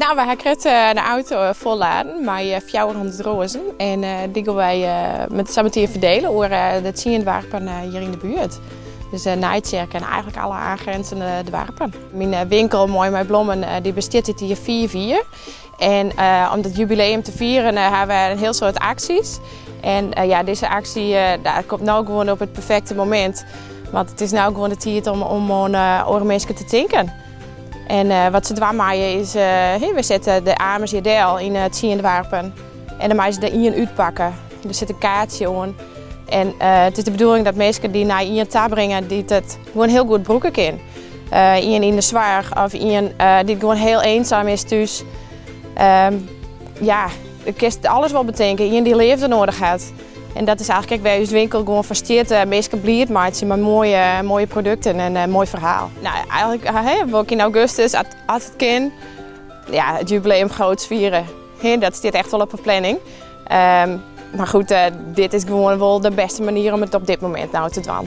No, wy ha krekt de auto folladen mei 400 roazen. En dy gean wy met sametien ferdelen oer de 10 doarpen hjir yn de buert. Dus Nijtsjerk en eigentlik alle oangrenzende doarpen. Myn winkel Moai mei Blommen dy bestiet dit jier 5 jier. En om dat jubileum te fieren ha wy in hiel soad aksjes. En ja, dizze aksje dat komt no gewoan op it perfekte momint. Want it is no gewoan de tiid om oan oare minsken te tinken. En wat se dwaan meie is, we sette de amers hjir del yn 10 doarpen. En dan meie se der ien útpakke. Der sit in kaartsje oan. En it is de bedoeling dat minsken dy nei ien ta bringe dy't it gewoan hiel goed brûke kin. Ien yn de soarch of ien dy't gewoan hiel eenzaam is thús. Ja, kinst alles wol betinke. Ien dy't leafde noadich hat. En dat is eigentlik ek wêr ús winkel gewoan foar stiet. Minsken bliid meitsje mei moaie, moaie produkten en in moai ferhaal. No, eigentlik wol ik yn augustus, as it kin, ja, it jubileum groots fiere. Dat stiet echt wol op de planning. Mar goed, dit is gewoan wol de bêste manier om it op dit momint no te dwaan.